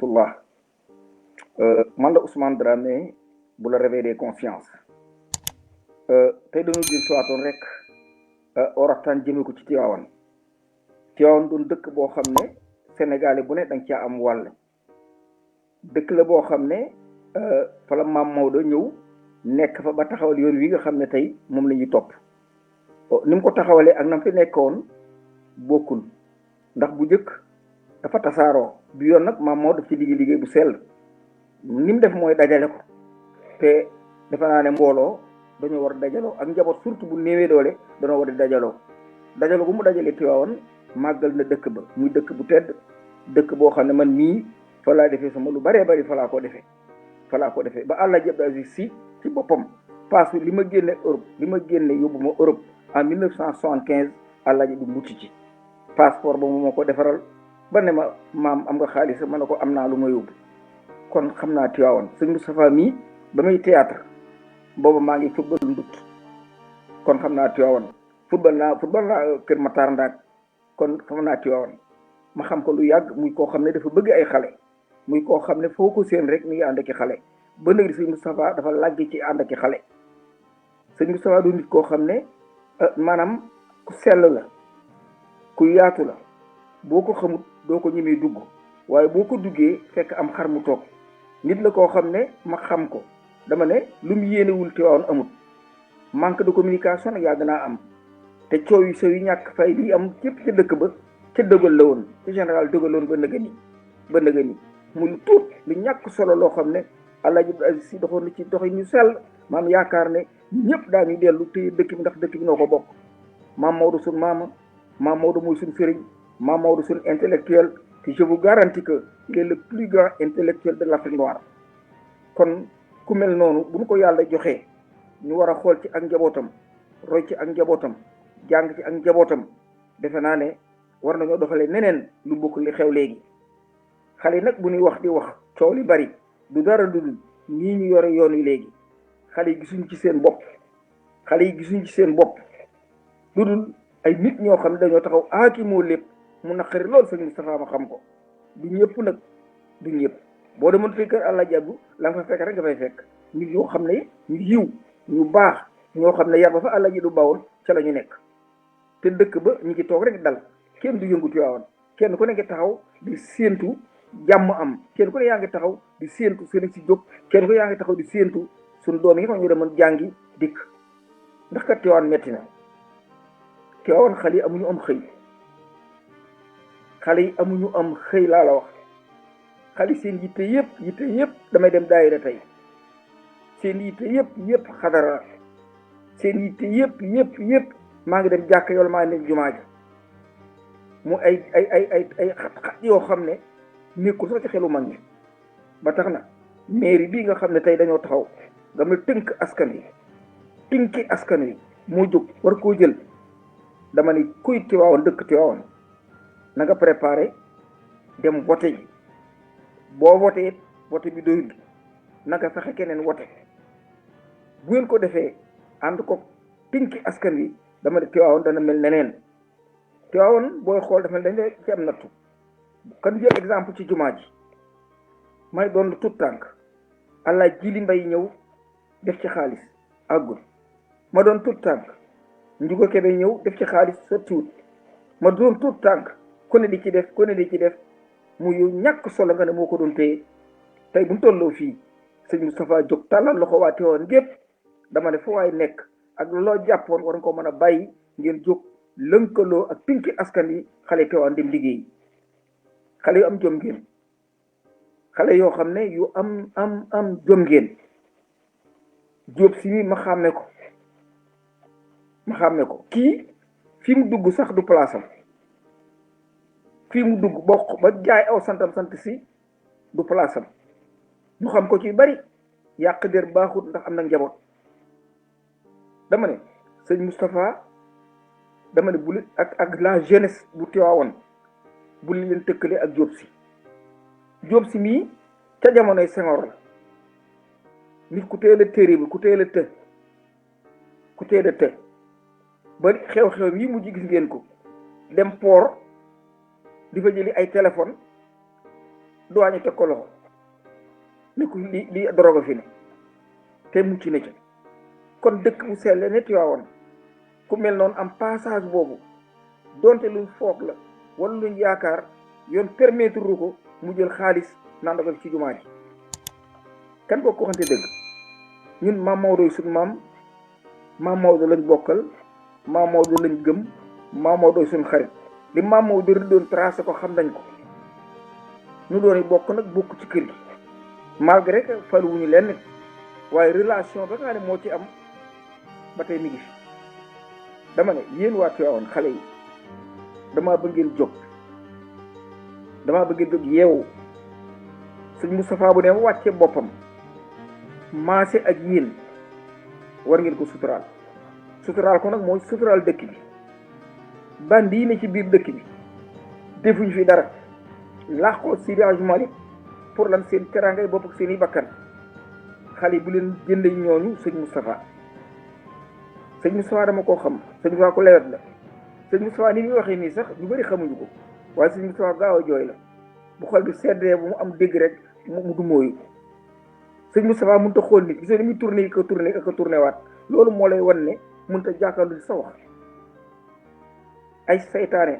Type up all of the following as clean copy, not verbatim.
rahmatullah. Man la Ousmane Dramé bu la réveil des consciences. Tey dañu jël siwaatoon rek waxtaan jëme ko ci Tiwaawan. Tiwaawan doon dëkk boo xam ne Sénégalais bu ne danga caa am wàll. dëkk la boo xam ne fa la maam Maodo ñëw nekk fa ba taxawal yoon wi nga xam ne tey moom la ñuy topp. ni mu ko taxawalee ak na mu fi nekkoon bokkul ndax bu njëkk dafa tasaaroo bi yoon nag maam Maodo daf ci liggéey bu sell. ni mu def mooy dajale ko te defe naa ne mbooloo dañoo war a dajaloo ak njaboot surtout bu néewee doole dañoo war a dajaloo bu mu dajalee Tiwaawan màggal na dëkk ba muy dëkk bu tedd dëkk boo xam ne man mii fa laa defee sama lu baree bari fa laa ko defee ba Alaaji Abdou Aziz Sy ci boppam paas li ma génne yóbbu ma Europe en 1975 Alaaji du mucc ci passeport ba mu ma ko defaral ba ne ma maam am nga xaalis ma ne ko am naa lu ma yóbbu. kon xam naa Tiwaawan sëñ Moustapha mii ba muy théâtre booba maa ngi football ndut kon xam naa Tiwaawan football naa Kër Matar Ndaak kon xam naa Tiwaawan ma xam ko lu yàgg muy koo xam ne dafa bëgg ay xale muy koo xam ne foo ko seen rek mi ngi ànd ak xale ba léegi sëñ Moustapha dafa làgg ci ànd ak xale sëñ Moustapha du nit koo xam ne maanaam ku sell la ku yaatu la boo ko xamut doo ko ñemee dugg waaye boo ko duggee fekk am xar mu toog nit la koo xam ne ma xam ko dama ne lu mu yéenewul Tiwaawan amut manque de communication nag yàgg naa am te coow yu sew yu ñàkk fay di am képp ca dëkk ba ca dëggal la woon ca général dëggal la woon ba nëga ni mu lu tuut lu ñàkk solo loo xam ne Alaaji Abdou Aziz Sy doxoon na ci doxi ñu sell maam yaakaar ne ñëpp daañu dellu te dëkk bi ndax dëkk bi noo ko bokk maam Maodo suñ maam Maodo mooy suñ sëriñ maam Maodo suñ intellectuel te je vous garantis que il est le plus grand intellectuel de l'Afrique noire kon ku mel noonu bu ñu ko yàlla joxee ñu war a xool ci ak njabootam roy ci ak njabootam jàng ci ak njabootam defe naa ne war nañoo doxalee neneen lu bokk li xew léegi xale yi nag bu ñuy wax di wax coow li bari du dara dudul nii ñu yore yoon wi léegi xale yi gisuñ ci seen bopp dudul ay nit ñoo xam ne dañoo taxaw aaki moo lépp mu naqari lool sëñ Moustapha ma xam ko du ñëpp nag du ñëpp boo demoon fii kër Alaaji Abdu la nga fa fekk rek nga fay fekk nit ñoo xam ne ñu yiw ñu baax ñoo xam ne yar ba fa Alaaji du bawoon ca la ñu nekk te dëkk ba ñu ngi toog rek dal kenn du yëngu Tiwaawan kenn ku ne ngi taxaw di séentu jàmm am kenn ku ne yaa ngi taxaw di séentu seen si jóg kenn ku ne yaa ngi taxaw di séentu suñu doom yi nga xam ñu demoon jàngi dikk ndax kat Tiwaawan metti na Tiwaawan xale yi amuñu am xëy laa la wax xale seen yitte yëpp damay dem daayira tey seen yitte yëpp xadara seen yitte yëpp maa ngi dem jàkka yow maa ngi dem jumaa ja mu ay xat yoo xam ne nekkul sax ci xelu mag ñi ba tax na mairie bii nga xam ne tey dañoo taxaw nga xam ne tënki askan wi moo jóg war koo jël dama ni kuy Tiwaawan dëkk Tiwaawan na nga préparé dem voté ji boo voté it voté bi doyul na nga fexe keneen voté bu ngeen ko defee ànd ko tinki askan wi dama ne Tiwaawan dana mel neneen Tiwaawan booy xool dafa mel dañ ci am nattu kan jël exemple ci jumaa ji may doon tout tànk allah jili mbay ñëw def ci xaalis àggul ma doon tout tànk njugo kebe ñëw def ci xaalis sottiwut ma doon tout tànk ku ne di ci def muy ñàkk solo nga ne moo ko doon téye tey bu ñu tolloo fii sëñ Moustapha jóg tàllal loxo waa Tiwaawan gépp dama ne fa waay nekk ak loo jàppoon war nga ko mën a bàyyi ngeen jóg lënkaloo ak pinki askan yi xale Tiwaawan dem liggéey xale yu am jom ngeen xale yoo xam ne yu am jom ngeen Jóob si mi ma xàmme ko kii fi mu dugg sax du place am fii mu dugg bokk ba jaay aw santam sant si du place am ñu xam ko ci bari yàq der baaxut ndax am na njaboot dama ne sëñ Moustapha dama ne bu ak la jeunesse bu Tiwaawan bu leen tëkkale ak Jóob si mii ca jamonoy Senghor la nit ku teel a terrible ku teel a të ba xew-xew yi mujj gis ngeen ko dem port di fa jëli ay téléphone duwaañu teg ko loxo ni ko li drogue fi ne te mucc na ca kon dëkk bu sell ne Tiwaawan ku mel noonu am passage boobu donte luñ foog la wala luñ yaakaar yoon permettre ko mu jël xaalis naan da ko ci jumaa ji kan boo ko waxante dëgg ñun maam Maodo suñu maam Maodo lañ bokkal maam Maodo lañ gëm maam Maodo suñu xarit li maam Maodo doon tracé ko xam nañ ko ñu doon bokk nag bokk ci kër gi malgré que faluwuñu lenn waaye relation ba nga ne moo ci am ba tey mi ngi fi dama ne yéen waa Tiwaawan xale yi damaa bëgg ngeen jóg yeewu sëñ Moustapha bu ne wàcce boppam maase ak yéen war ngeen ko suturaal ko nag mooy suturaal dëkk bi bandi yi ne ci biir dëkk bi defuñ fi dara laaxoo Seydi Hadji Malick pour lan seen teraangay bopp ak seen i bakkan xale yi bu leen jënd ñooñu sëñ Moustapha dama koo xam sëñ Moustapha ko lewet la sëñ Moustapha ni muy waxee nii sax ñu bëri xamuñu ko waaye sëñ Moustapha gaaw a jooy la bu xol bi seddee bu mu am dégg rek mu du mooyu sëñ Moustapha mënut a xool nit gisoo ni muy tourné ko tourné waat loolu moo lay wan ne mënut a jàkkaarlu sa wax ay saytaane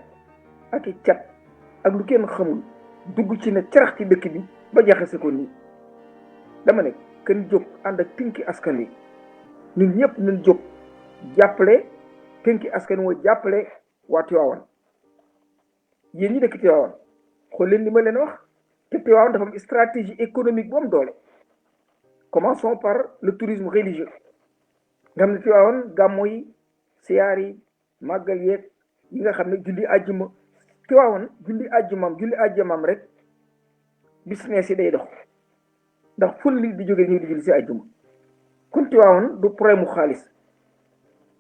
ak i cat ak lu kenn xamul dugg ci ne carax ci dëkk bi ba jaxase ko nii dama ne kenn jóg ànd ak tinki askan wi ñun ñëpp nañ jóg jàppale tinki askan wi jàppale waa Tiwaawan yéen ñi dëkk Tiwaawan xool leen li ma leen wax te Tiwaawan dafa am stratégie économique bu am doole. Commençons par le tourisme religieux nga xam ne Tiwaawan gàmmo yi siyaar yi màggal yeeg yi nga xam ne julli àjjuma Tiwaawan julli àjjumam rek business yi day dox ndax ful li di jóge ñëw di julli si àjjuma kon Tiwaawan du problème mu xaalis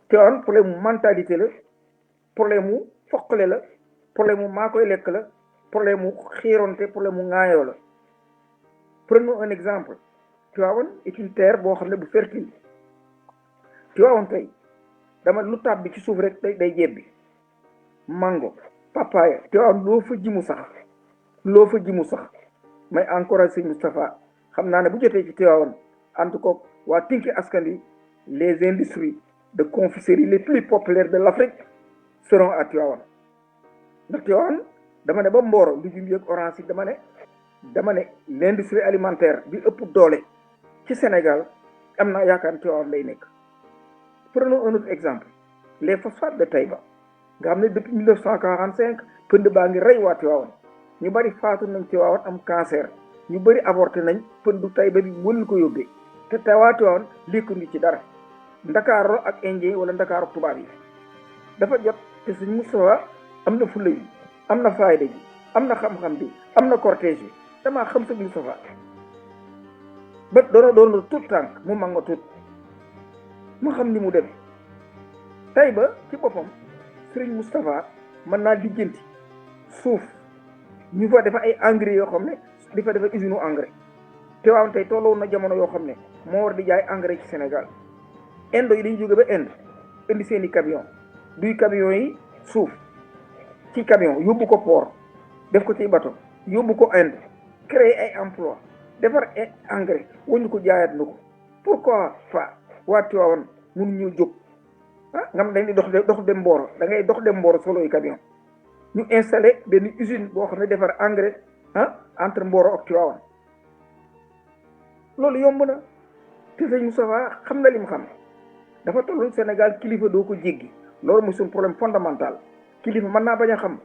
Tiwaawan problème mu mentalité la problème mu foqale la problème mu maa koy lekk la problème mu xiironte problème mu ŋaayoo la. Prenons un exemple. Tiwaawan est une terre boo xam ne bu fertile Tiwaawan tey dama lu tàbbi ci suuf rek day jebbi mango papaya Tiwaawan loo fa ji mu sax may encouragé sëñ Moustapha xam naa ne bu jotee ci Tiwaawan en tout cas waa tinki askan wi les industries de confiserie les plus populaires de l'Afrique seront à Tiwaawan ndax Tiwaawan dama ne ba Mboro lu jum yëg orange yi dama ne l'industrie alimentaire bi ëpp doole ci Sénégal am naa yaakaar Tiwaawan lay nekk. Prenons un autre exemple les phosphates de Taïba nga xam ne depuis 1945 pënd baa ngi rey waa Tiwaawan ñu bari faatu nañ Tiwaawan am cancer ñu bari avorté nañ pëndu Taïba bi mënuñ ko yóbbee te waa Tiwaawan lekkuñu ci dara Ndakaaro ak indien wala Ndakaaro tubaab yi dafa jot te sëñ Moustapha am na fulla yi am na fayda ji am na xam-xam bi am na cortège yi damaa xam sëñ Moustapha ba doon tuut tànk mu mag ma tuut ma xam ni mu dem Taïba ci boppam Serigne Moustapha mën naa lijjanti suuf ñu fa defa ay engrais yoo xam ne di fa defa usine engrais Tiwaawan tey tolloon na jamono yoo xam ne moo war di jaay engrais ci Sénégal Indo yi dañuy jóge ba Inde indi seeni camion duy camion yi suuf ci camion yóbbu ko port def ko ci bateau yóbbu ko Inde créer ay emploi defar engrais wañu ko jaayaat na ko pourquoi pas waa Tiwaawan mun ñu jóg nga xam dañ di dox dem Mboro da ngay dox dem Mboro solo yi camion ñu installé benn usine boo xam ne defar engrais entre Mboro ak Tiwaawan loolu yomb na te sëñ Moustapha xam na li mu xam dafa tollu Sénégal kilifa doo ko jéggi loolu mooy suñu problème fondamental kilifa mën naa bañ a xam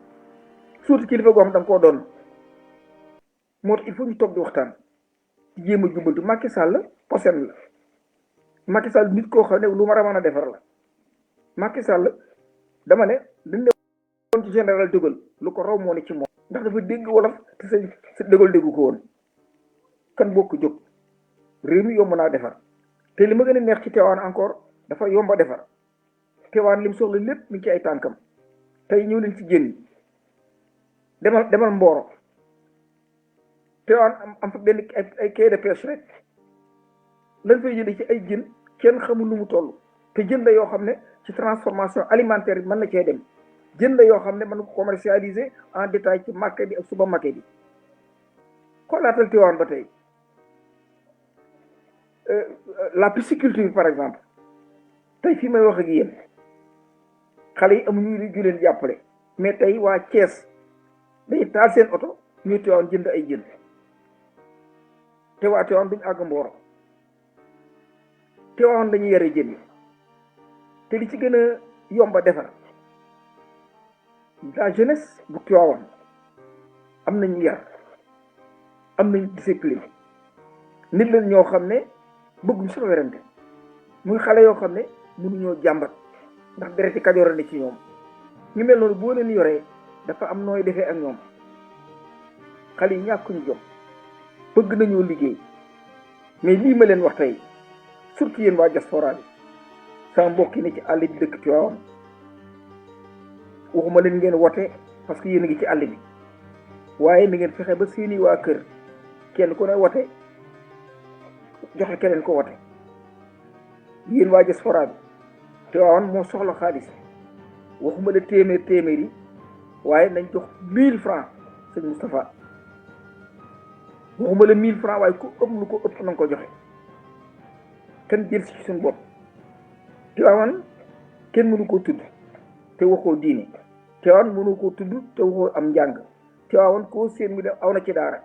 surtout kilifa goo xam da nga koo doon moo tax il faut ñu toog di waxtaan ci jéem a jubbantu Macky Sall posen la Macky Sall nit koo xam ne lu ma mën a defar la Macky Sall dama ne dañ ne woon ci général de Gaulle lu ko raw moo ne ci moom ndax dafa dégg wolof te sa de Gaulle déggu ko woon kan bokk jóg réew mi yomb naa defar te li ma gën a neex ci Tiwaawan encore dafa yomba defar Tiwaawan lim soxla lépp mi ngi ci ay tànkam tey ñëw leen ci jën yi demal Mboro Tiwaawan am fa benn ay quai de pêche rek lañ fay jëlee ci ay jën kenn xamul lu mu toll te jën la yoo xam ne ci transformation alimentaire bi mën na cee dem jën la yoo xam ne mën na ko commercialiser en détail ci marché bi ak supermarché bi xoolaatal Tiwaawan ba tey la pisciculture par exemple tey fii may wax ak yéen xale yi amuñu ju leen jàppale mais tey waa Thiès dañuy taal seen oto ñu Tiwaawan jënd ay jën te waa Tiwaawan duñ àgg Mboro Tiwaawan dañuy yare jën yi te li ci gën a yomba defar la jeunesse bu Tiwaawan am nañu yar am nañu discipline nit leen ñoo xam ne bëgguñ sax werante muy xale yoo xam ne mënuñoo jàmbat ndax dereti Kajoor ne ci ñoom ñu mel noonu boo leen yoree dafa am nooy defee ak ñoom xale yi ñàkkuñu jom bëgg nañoo liggéey mais lii ma leen wax tey surtout yéen waa diaspora bi sama mbokk yi ne ci àll bi dëkk Tiwaawan waxuma leen ngeen wote parce que yéen a ngi ci àll bi waaye na ngeen fexe ba seeni waa kër kenn ku ne wote joxe keneen ko wote yéen waa diaspora bi Tiwaawan moo soxla xaalis waxuma la téeméer yi waaye nañ jox 1000 francs sëñ Moustapha waxuma la 1000 francs waaye ku ëpp lu ko ëpp na nga ko joxe kenn jël si suñu bopp Tiwaawan kenn mënu ko tudd te waxoo diine Tiwaawan mënu ko tudd te waxoo am njàng Tiwaawan koo seen mi def aw na ci daara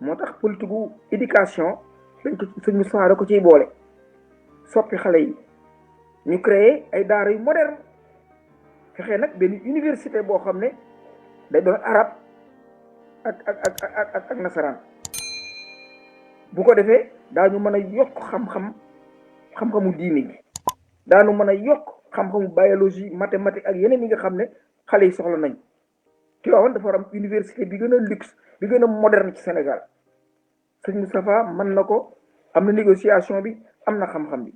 moo tax politique gu éducation dañ ko sëñ Moustapha da ko ciy boole soppi xale yi ñu créé ay daara yu moderne fexe nag benn université boo xam ne day doon arab ak nasaraan bu ko defee daañu mën a yokk xam-xamu diine gi daanu mën a yokk xam-xamu biologie mathématique ak yeneen yi nga xam ne xale yi soxla nañ Tiwaawan dafa war am université bi gën a luxe bi gën a moderne ci Sénégal sëñ Moustapha mën na ko am na négociation bi am na xam-xam bi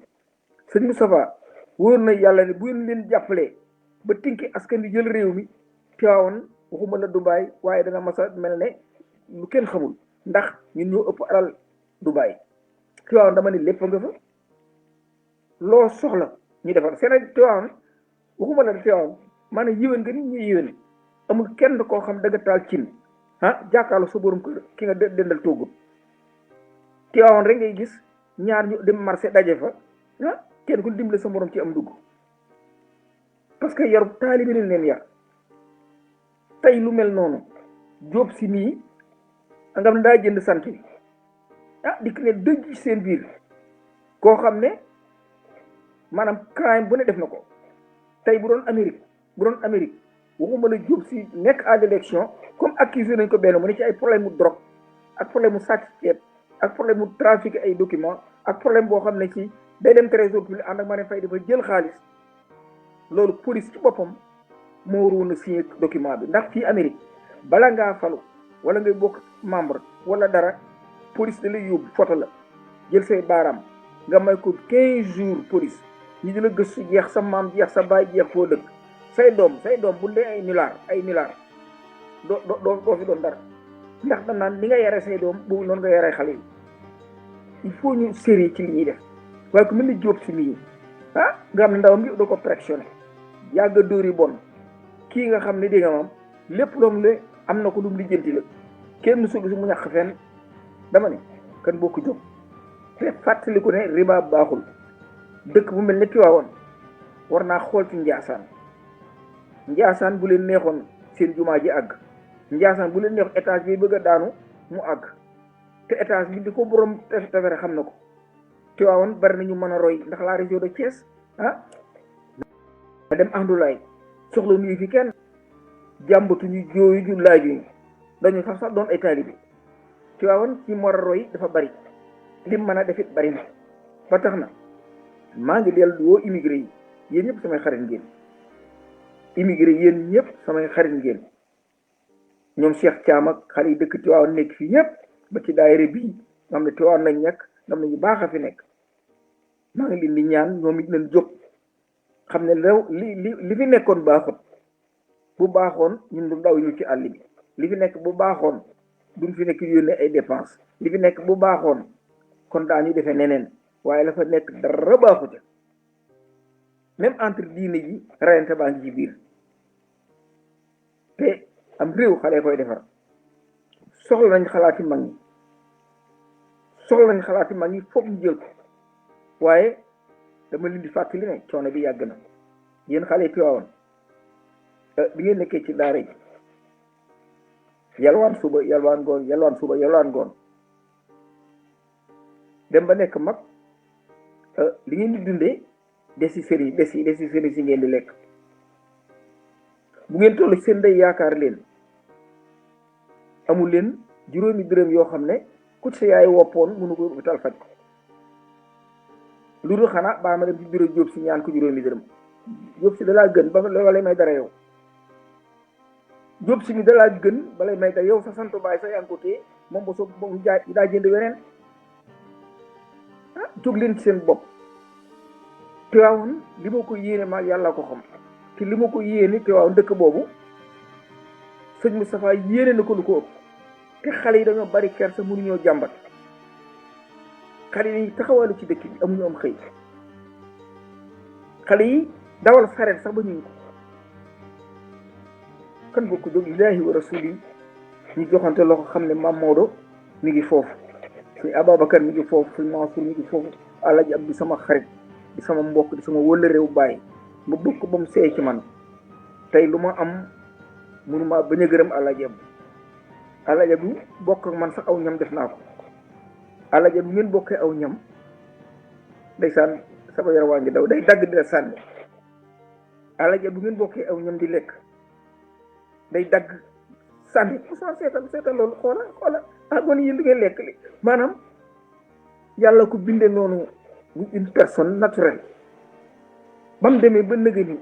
sëñ Moustapha wóor na yàlla ne bu ngeen leen jàppalee ba tinki askan bi jël réew mi Tiwaawan waxuma la Dubaay waaye danga mas a mel ne lu kenn xamul ndax ñun ñoo ëpp alal Dubaay Tiwaawan dama ne lépp nga fa loo soxla ñu defar seen Tiwaawan waxuma la Tiwaawan maanaam yéwén nga nit ñi yéwén amul kenn koo xam da nga taal cin jàkkaarloo sa borom kër ki nga dendal toogut Tiwaawan rek ngay gis ñaar ñu dem marché daje fa kenn ku dimbale sa morom ci am dugg parce que yar taalibe leen yar tey lu mel noonu Jóob si nii nga xam ne daa jënd sant bi dikk ne dëj ci seen biir koo xam ne maanaam crime bu ne def na ko tey bu doon Amérique waxuma la Jóob si nekk à l'élection comme accusé nañ ko benn mu ne ci ay problème mu drogue ak problème mu sàcc ceeb ak problème mu trafic ay documents ak problème boo xam ne ci day dem trésor public ànd ak Marème Faye dafa jël xaalis loolu police ci boppam moo waroon a signé document bi ndax fii Amérique bala ngaa falu wala ngay bokk membre wala dara police da lay yóbbu photo la jël say baaraam nga may ko 15 jours police ñu di la gëstu jeex sa maam jeex sa baay jeex foo dëkk say doom bu dee ay milliards doo fi doon dara ndax da naan li nga yare say doom boobu noonu nga yare xale yi il faut ñu sérieux ci li ñuy def waaye ku mel ni Jóob si mii nga xam ne ndawam yëpp da ko pressionné yàgg a dóor yi bon kii nga xam ne dégg nga moom lépp loom le am na ko lum lijjanti la kenn musul si mu ñàkk fenn dama ne kan bokk jóg te fàttaliku ne riba baaxul dëkk bu mel ne Tiwaawan war naa xool ci Njaasaan bu leen neexoon seen jumaa ji àgg Njaasaan bu leen neexoon étage bi bëgg a daanu mu àgg te étage bi di ko borom tefere xam na ko Tiwaawan bari nañu mën a roy ndax la région de Thiès dem Andoulaye soxla nuyu fi kenn jàmbatuñu jooyu ju laajuñu dañu sax doon ay taalibe Tiwaawan ci mor a roy dafa bari lim mën a defit bari na ba tax na maa ngi dellu woo immigré yi yéen ñëpp samay xarit ngeen ñoom Cheikh Thiam ak xale yi dëkk Tiwaawan nekk fii ñëpp ba ci daayira bii nga xam ne Tiwaawan lañ nekk nga xam ne ñu baax a fi nekk maa ngi leen di ñaan ñoom it leen jóg xam ne li fi nekkoon baaxut bu baaxoon ñun du ndaw ñu ci àll bi li fi nekk bu baaxoon duñ fi nekk yónnee ay dépense li fi nekk bu baaxoon kon daañu defee neneen waaye la fa nekk dara baaxute même entre diine ji rayante baa ngi ci biir te am réew xale koy defar soxla nañ xalaati mag ñi soxla nañ xalaati mag ñi foog ñu jël ko waaye dama leen di fàttali ne coono bi yàgg na yéen xale yi Tiwaawan bi ngeen nekkee ci daara ji yalwaan suba yalwaan ngoon yalwaan suba yalwaan ngoon dem ba nekk mag li ngeen di dundee desi sëriñ si ngeen di lekk bu ngeen toll seen day yaakaar leen amul leen juróomi dërëm yoo xam ne ku ci yaay woppoon mënu ko hôpital faj ko lu dul xanaa baa ma dem ci bureau Jóob si ñaan ko juróomi dërëm Jóob si dalaa gën ba balay may dara yow Jóob si mi dalaa gën balay may dara yow sa santu baay sa yaa ngi ko téye moom ba soog moom jaay daa jënd weneen jóg leen ci seen bopp Tiwaawan li ma ko yéene maag yàlla ko xam te li ma ko yéene Tiwaawan dëkk boobu sëñ Moustapha yéene na ko lu ko ëpp te xale yi dañoo bari kersa mënuñoo jàmbat xale yi taxawalu ci dëkk bi amuñu am xëy xale yi dawal sareet sax ba ñu ko kan bokk jóg lillaahi wa rasuli ñu joxante loxo xam ne Maam Maodo mi ngi foofu suñu Ababacar mi ngi foofu suñu Mansour mi ngi foofu Alaaji Abdu sama xarit di sama mbokk di sama wëllëreewu bàyyi ma bëgg ko ba mu seey ci man tey lu ma am mënuma bañ a gërëm Alaaji Abdu Alaaji Abdu bokk ak man sax aw ñam def naa ko Alaaji Abdu ngeen bokkee aw ñam ndeysaan sama yaram waa ngi daw day dagg di la sànni Alaaji Abdu ngeen bokkee aw ñam di lekk day dagg sànni pourtant seetal loolu xoola gon yéen di ngay lekk li maanaam yàlla ko binde noonu une personne naturelle ba mu demee ba nëgë ni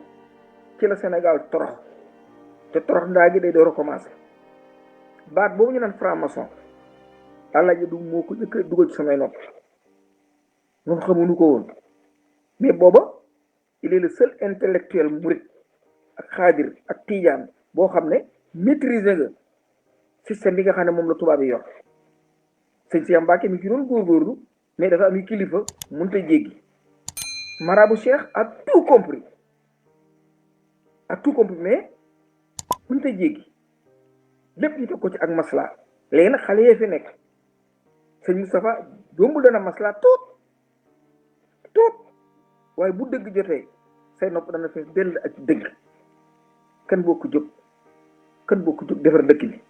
ci la Sénégal torox te torox ndaa gi day door a commencé baat boobu ñu naan franc-maçon Alaaji du moo ko jëkk dugal ci samay nopp ñun xamuñu ko woon mais booba il est le seul intellectuel murit ak xaadir ak tiijaan boo xam ne maîtriser nga système bi nga xam ne moom la tubaab yi yor sëñ Cheikh Mbacke mi ci doon góorgóorlu mais dafa am kilifa mënut a jéggi marabu Cheikh a tout compris mais mënut a jéggi lépp ñu teg ko ci ak masla léegi nag xale yee fi nekk sëñ Moustapha jombul dana masla toot waaye bu dëgg jotee say nopp dana fees dell ak dëgg kan boo ko jóg defar dëkk bi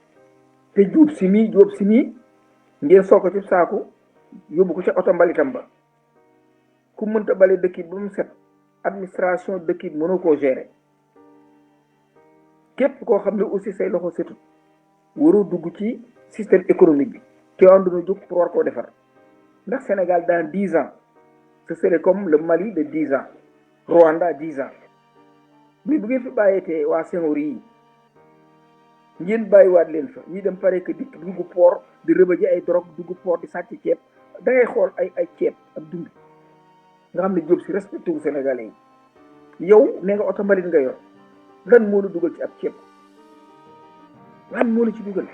te jóob si mii ngeen soo ko ci saaku yóbbu ko ca oto mbalitam ba ku mënta bale dëkk bi ba mu set administration dëkk bi mënoo koo gérer képp koo xam ne aussi say loxo setut waroo dugg ci système économique bi Tiwaawan dina jóg pour war koo defar ndax Sénégal dans 10 ans ce serait comme le Mali de 10 ans Rwanda 10 ans mais bu ngeen fi bàyyetee waa Senghor yi ngeen bàyyiwaat leen fa ñi dem pare que dikk dugg port di rëbëji ay drogue dugg port di sàcc ceeb da ngay xool ay ceeb ak dund nga xam ne Jóob si respecté wu Sénégalais yi yow ne nga oto mbalit nga yor lan moo la dugal ci ab ceeb lan moo la ci dugal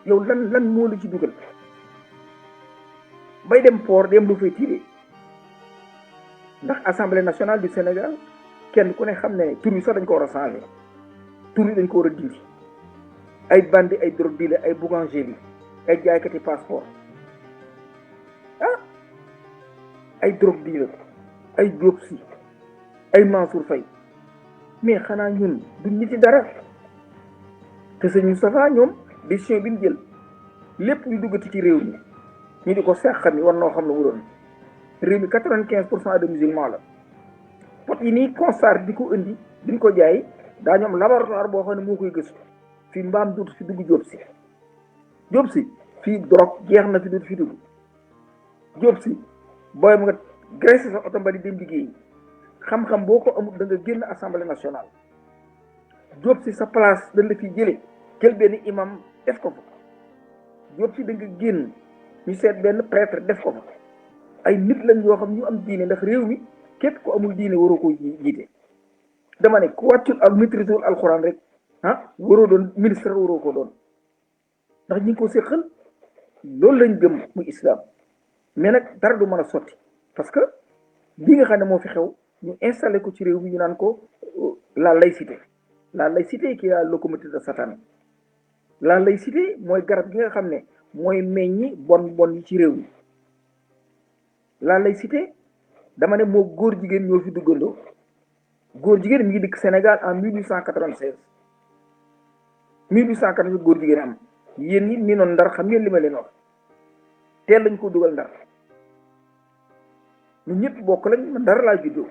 yow lan moo la ci dugal bay dem port dem lu fay tiré ndax assemblée nationale du Sénégal kenn ku ne xam ne tur yi sax dañ ko war a changé tur yi dañ ko war a dindi ay bandi ay drogue dealer ay bouganger ay jaaykati passeport ay drogue dealer ay Jóob si ay Mansour Faye mais xanaa ñun duñ nit ci dara te sëñ Moustapha ñoom décision bi ñu jël lépp ñu duggati ci réew mi ñu di ko seq xam ni war noo xam ne mu doon réew mi 95% de musulmans la pot yi nii constat di ko indi diñ ko jaay daa ñoom laboratoire boo xam ne moo koy gëstu fii mbaam duut fi dugg Jóob si fii drogue jeex na fi duut fi dugg Jóob si booy mu nga graisse sa oto mbali dem liggéey xam-xam boo ko amul da nga génn assemblée nationale Jóob si sa place dañ la fi jële jël benn imam def ko fa Jóob si da nga génn ñu seet benn prêtre def ko fa ay nit lañ yoo xam ñu am diine ndax réew mi képp ku amul diine waroo ko jiite dama ne ku wàccul ak maîtrise wul alxuraan rek waroo doon ministre waroo ko doon ndax ñi ngi ko séqal loolu lañ gëm muy islam mais nag dara du mën a sotti parce que li nga xam ne moo fi xew ñu installé ko ci réew mi ñu naan ko la laïcité qui est la locomotive de Satan la laïcité mooy garab gi nga xam ne mooy meññi bon yi ci réew mi la laïcité dama ne moo góor jigéen ñoo fi duggandoo góor jigéen mi ngi dikk Sénégal en 1896 1896 góor jigéen am yéen ñi mi noon Ndar xam ngeen li ma leen wax teel lañ ko dugal Ndar ñun ñëpp bokk lañ man Ndar laa juddoo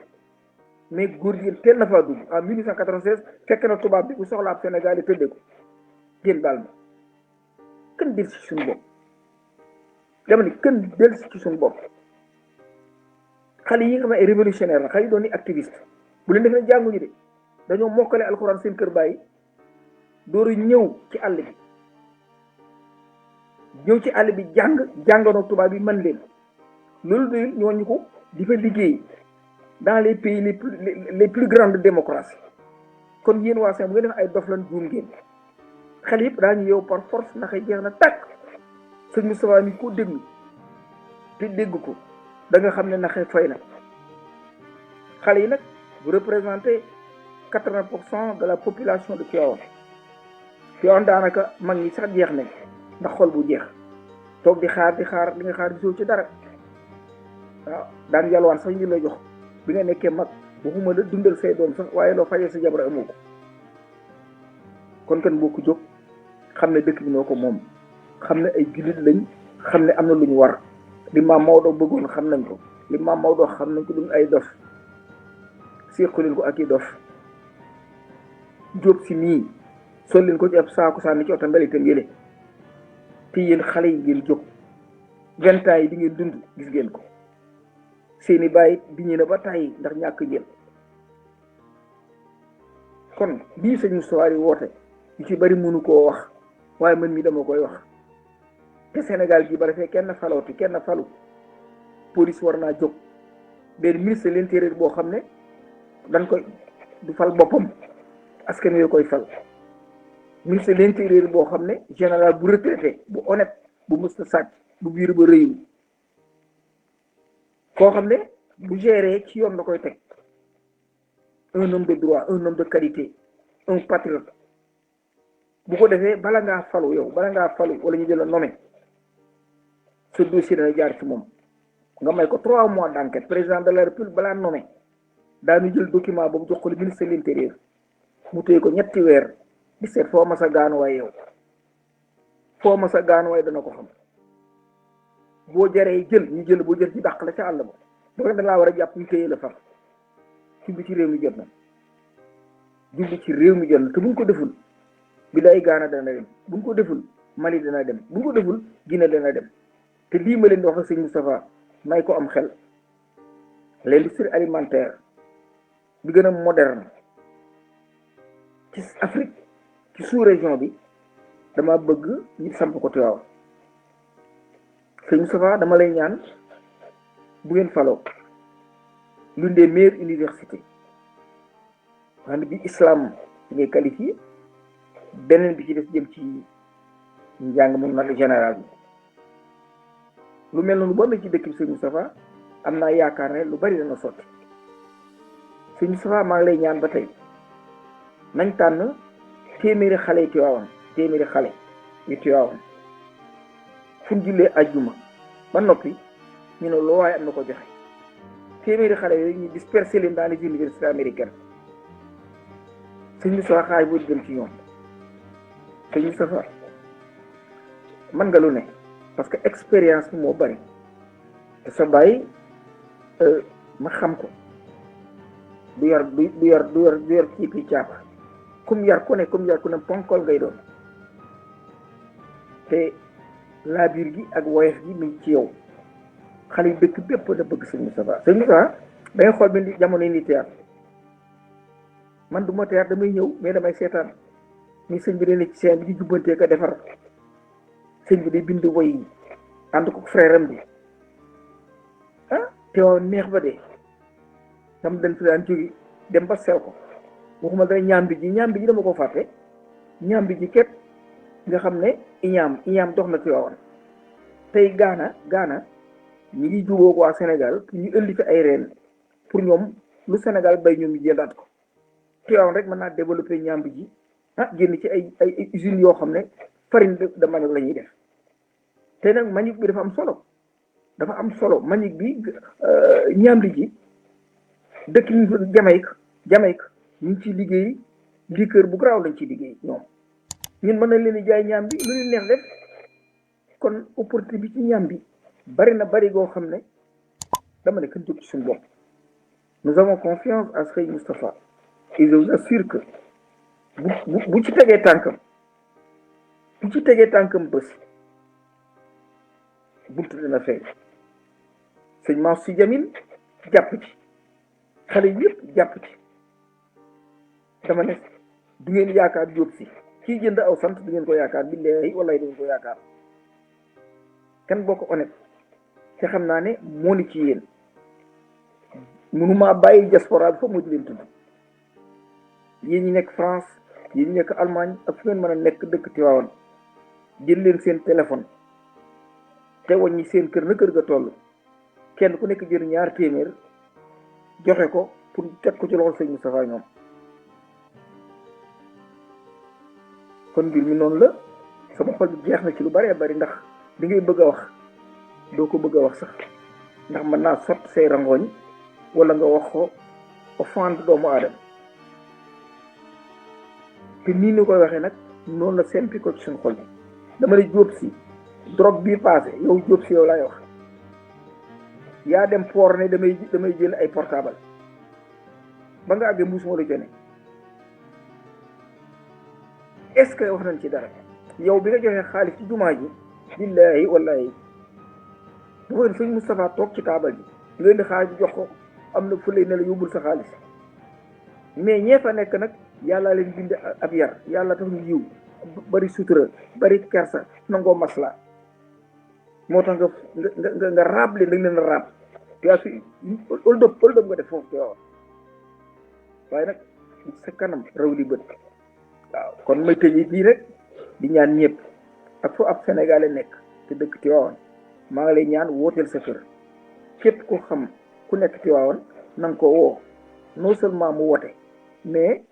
mais góor jigéen teel na faa dugg en 1896 fekk na tubaab bi bu soxla ab Sénégal yi tëddee ko génn baal ma kën del si ci suñu bopp dama ni kën del si ci suñu bopp xale yi nga xam ne ay révolutionnaire la xale yi doon ni activiste bu leen defee jànguñu de dañoo mokkale alxuraan seen kër bàyyi dooru ñëw ci àll bi jàngandoo tubaab bi mën leen loolu doyul ñooñu ko di fa liggéey dans les pays les plus grandes démocraties kon yéen waa Sénégal bu ngeen def ay dof lan juum ngeen xale yëpp daañu yow par force ndax jeex na tàkk sëñ Moustapha mi ko déglu te dégg ko da nga xam ne naxe fay na xale yi nag vous représentez 80% de la population de Tivaouane daanaka mag ñi sax jeex nañ ndax xol bu jeex toog di xaar li nga xaar gisoo ci dara waaw daan yalwaan sax ñu la jox bi nga nekkee mag waxuma la dundal say doom sax waaye loo fajee sa jabar amoo ko kon kan boo ko jóg xam ne dëkk bi noo ko moom xam ne ay jullit lañ xam ne am na lu ñu war li maam Maodo bëggoon xam nañ ko li maam Maodo xam nañ ko duñ ay dof séqu leen ko ak i dof jóob si nii sol leen ko ci ab saako sànni ci oto mbelitam yële te yéen xale yi ngeen jóg 20 ans yi di ngeen dund gis ngeen ko seeni bàyyi bi ñu ne ba tàyyi ndax ñàkk ngeen kon bii sëñ Moustapha yi woote yu ci bari mënu koo wax waaye man mi dama koy wax te Sénégal gi ba defee kenn falooti kenn falu police war naa jóg benn ministre de l'intérieur boo xam ne dañ koy du fal boppam askan wi koy fal ministre de l'intérieur boo xam ne général bu retraité bu honnête bu mësta sàcc bu biir ba rëyul koo xam ne bu géré ci yoon la koy teg un homme de droit un homme de qualité un patriote bu ko defee bala ngaa falu wala ñu jël a nommé ce dossier dana jaar ci moom nga may ko 3 mois d'enquête président de la république balaa nommé daanu jël document boobu jox ko le ministre de l'intérieur mu téye ko 3 weer di seet foo ma sa gaanuwaay yow foo ma sa gaanuwaay dana ko xam boo jaree jël ñu jël boo jël ci dàq la ca àll ba boo da laa war a jàpp ñu téye la far jubli ci réew mi jot na te buñ ko deful bi lay Gaana dana dem buñ ko deful Mali dana dem buñ ko deful Guinée dana dem te lii ma leen di wax ak sëñ Moustapha may ko am xel l'industrie alimentaire bi gën a moderne ci Afrique ci sous-région bi dama bëgg ñu samp ko Tivaouane sëñ Moustapha dama lay ñaan bu ngeen faloo l'une des meilleures universités maanaam bi islam ci ngay qualifié beneen bi ci des jëm ci njàng moom nag général bi lu mel noonu boo amee ci dëkk bi sëñ Moustapha am naa yaakaar ne lu bari dana sotti sëñ Moustapha maa ngi lay ñaan ba tey nañ tànn téeméeri xale yi Tivaouane fu ñu jullee ajjuma ba noppi ñu ne loo waaye am na ko joxe téeméeri xale yooyu ñu dispersé leen dans les universités américaines sëñ Moustapha xaay boo dem ci ñoom sëñ Moustapha man nga lu ne parce que expérience bi moo bari te sa bàyyi ma xam ko du yor kii caapa kum yar ku ne ponkol ngay doon te laabiir gi ak woyof gi mi ngi ci yow xale yi dëkk bépp da bëgg sëñ Moustapha da ngay xool bi jamono yi ni théâtre man du ma théâtre damay ñëw mais damay seetaan ni sëñ bi dana ci seen bi di jubbantee ko defar sëñ bi day bind woy yi ànd ko frère am bi te waaw neex ba dee sam dañ fi daan jóge dem ba sew ko waxuma dara ñaambi ji dama ko fàtte ñaambi ji képp nga xam ne iñaam dox na ci waawoon tey gaana ñi ngi jubóo ko waa Sénégal pour ñu indi fi ay reen pour ñoom lu Sénégal bay ñoom ñu jëndaat ko Tivaouane rek mën naa développer ñaambi ji génn ci ay usines yoo xam ne farine de manioc la ñuy def te nag manioc bi dafa am solo, dafa am solo. manioc bi ñaambi ji dëkk yi Jamaïque ñu ngi ciy liggéey liqueur bu garaaw lañ ciy liggéey ñoom. ñun mën nañ leen di jaay ñaambi lu leen neex def. kon opportunité bi ci ñaambi bari na bari goo xam ne dama ne kan jóg ci suñu bopp. Nous avons confiance à Serigne Moustapha et je vous assure que bu ci tegee tànkam bés buntu dina feeñ. sëñ Mansour Sy Djamil jàpp ci, xale yëpp jàpp ci. dama ne du ngeen yaakaar Diop Sy kii jënd aw sant du ngeen ko yaakaar, billahi wallahi du ngeen ko yaakaar. kan boo ko honnête te xam naa ne moo ni ci yéen. mënuma bàyyi diaspora bi foofu moo di leen tudd. yéen ñi nekk France, yéen ñi nekk Allemagne ak fu ngeen mën a nekk dëkk Tivaouane, jël leen seen téléphone te wàññi seen kër na kër ga toll, kenn ku nekk jël ñaar téeméer joxe ko pour teg ko ci loxol sëñ Moustapha ñoom. kon mbir mi noonu la. sama xol bi jeex na ci lu bëree bëri, ndax li ngay bëgg a wax doo ko bëgg a wax sax, ndax mën naa sot say rangooñ wala nga wax ko offendre doomu aadama. te nii ni koy waxee nag noonu la sempi ko ci suñu xol bi. dama ne Diop Sy drogue bii passé, yow Diop Sy yow laay wax, yaa dem port ne damay jël ay portable, ba nga àggee mbuus moo la jone. est-ce que wax nañ ci dara? yow bi nga joxee xaalis ci jumaa ji, billahi wallahi bu ko sëñ Moustapha toog ci taabal ji nga indi xaalis bi jox ko, am na fu lay ne la yóbbul sa xaalis. mais ñee fa nekk nag yàlla leen bind ab yar, yàlla tax ñu yiw, bari sutura, bari kersa, nangoo masla. moo tax nga raab leen, dañ leen a raab tu as fi hold up nga def foofu te waaye nag sa kanam raw li bët. waaw kon may tëjee bii rek di ñaan ñëpp ak fu ab Sénégalais nekk te dëkk Tivaouane, maa ngi lay ñaan wooteel sa kër. képp ku xam ku nekk Tivaouane na nga ko woo, non seulement mu wote mais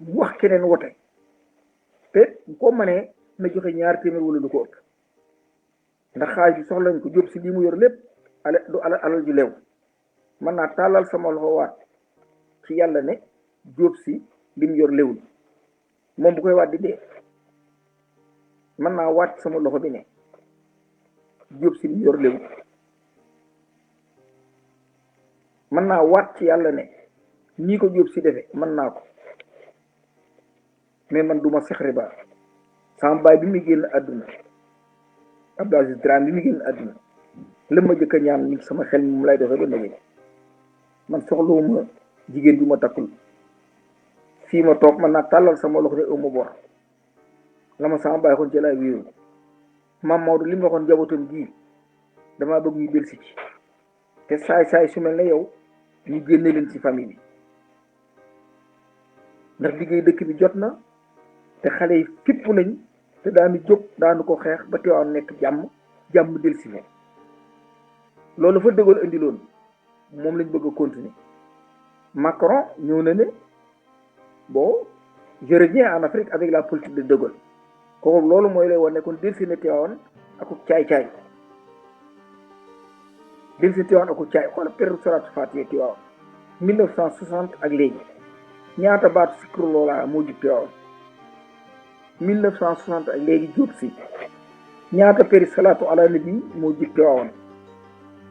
wax keneen wote. te ko mënee na joxe ñaar téeméer wala du ko ëpp, ndax xaalis bi soxla nañ ko. Diop Sy lii mu yor lépp du alal ju leew. mën naa tàllal sama loxo waat ci yàlla ne Diop Sy li mu yor léwul. moom bu koy waat di dee, mën naa waat sama loxo bi ne Diop Sy li mu yor léwul. mën naa waat ci yàlla ne nii ko Diop Sy defe mën naa ko. mais man duma sex riba. sama baay bi muy génn àdduna, Abdou Aziz Dramé bi muy génn àdduna, la ma jëkk a ñaan ni sama xel moom lay doxee ba léegi. man soxlawuma jigéen ju ma takkul. fii ma toog man naa tàllal sama loxo ne ëmma bor. la ma sama baay xoon ci laay wéeru. maam Maodo li mu waxoon njabootam gii damaa bëgg ñu delsi ci. te saay su mel ne yow ñu génne leen ci famille bi, ndax liggéey dëkk bi jot na te xale yi fipp nañ te daanu jóg daanu ko xeex ba Tivaouane nekk jàmm delsi fa. loolu fa dëggoon indi loon moom lañ bëgg a continuer. Macron ñëw na ne bon je reviens en Afrique avec la politique de De Gaulle. kooku loolu mooy lay wane kon delsi na Tivaouane akuk caay-caay. delsi na Tivaouane akuk caay. xoolal période Salatu Fatiha Tivaouane 1960 ak léegi ñaata baatu sikru loola moo jub Tivaouane. 1960 ak léegi Diop Sy ñaata péri salatu ala nabi moo jub Tivaouane.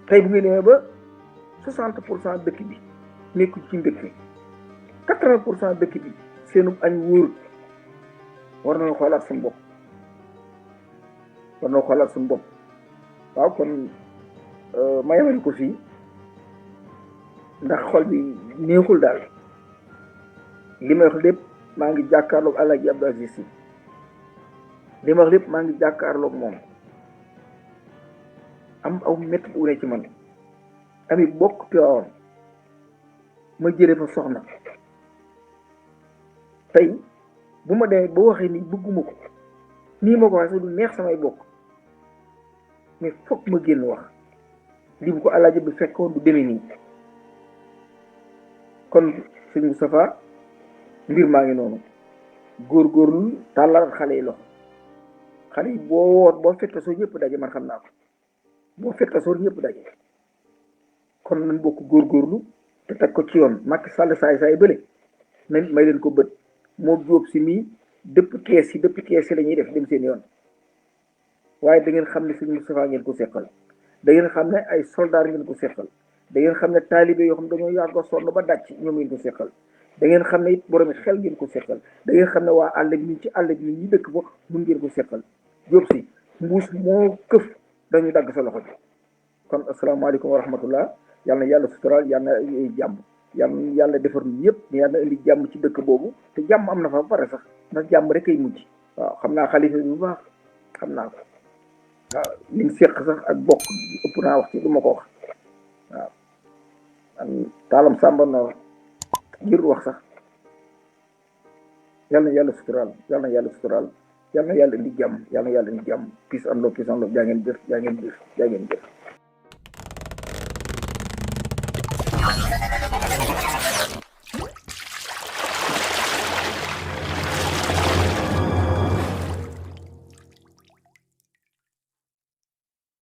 tey bu ngeen demee ba 60% dëkk bi nekkul ci mbégte, 80% dëkk bi seenu añ wóorut. war nañu xoolaat suñu bopp. waaw kon ma yemal ko fii ndax xol bi neexul daal. li may wax lépp maa ngi jàkkaarloog Alaaji Abdou Aziz Sy. li may wax lépp maa ngi jàkkaarloog moom. am aw métti bu ne ci man. ami bokk Tivaouane ma jëlee fa soxna. tey bu ma demee ba waxee ni bëgguma ko nii ma ko waxee sax du neex samay bokk, mais foog ma génn wax. li bu ko Alaaji bi fekkoon du demee nii. kon sëñ Moustapha mbir maa ngi noonu. góorgóorlu tàllal xale yi loxo. xale yi boo fekk soo ñëpp daje man xam naa ko boo fekk soo ñëpp daje kon nañ bokk góorgóorlu te teg ko ci yoon Macky Sall saay bële nañ may leen ko bët moo jóob si mii dëpp kees yi la ñuy def dem seen yoon waaye da ngeen xam ne sëñ Moustapha ngeen ko seqal da ngeen xam ne ay soldaar ngeen ko seqal da ngeen xam ne taalibe yoo xam dañoo yàgg a sonn ba dàcc ñoom ngeen ko seqal da ngeen xam ne it borom xel ngeen ko seqal da ngeen xam ne waa àll bi ñu ci àll bi ñi dëkk fa mun ngeen ko seqal jóob si mbuus moo këf dañu dagg sa loxo bi kon asalaamaaleykum wa rahmatullah yàlla na yàlla suturaal yàlla na jàmm yàlla defar ñu ñëpp yàlla na indi jàmm ci dëkk boobu te jàmm am na fa ba pare sax ndax jàmm rek ay mujj waaw xam naa xalifa bi bu baax xam naa ko waaw liñ seq sax ak bokk ëpp naa wax ci du ma ko wax waaw man taalam sàmba na jërul wax sax yàlla na yàlla suturaal yàlla na yàlla suturaal yàlla na yàlla indi jàmm yàlla na yàlla indi jàmm peace and love jaa ngeen jëf jaa ngeen jëf jaa ngeen jëf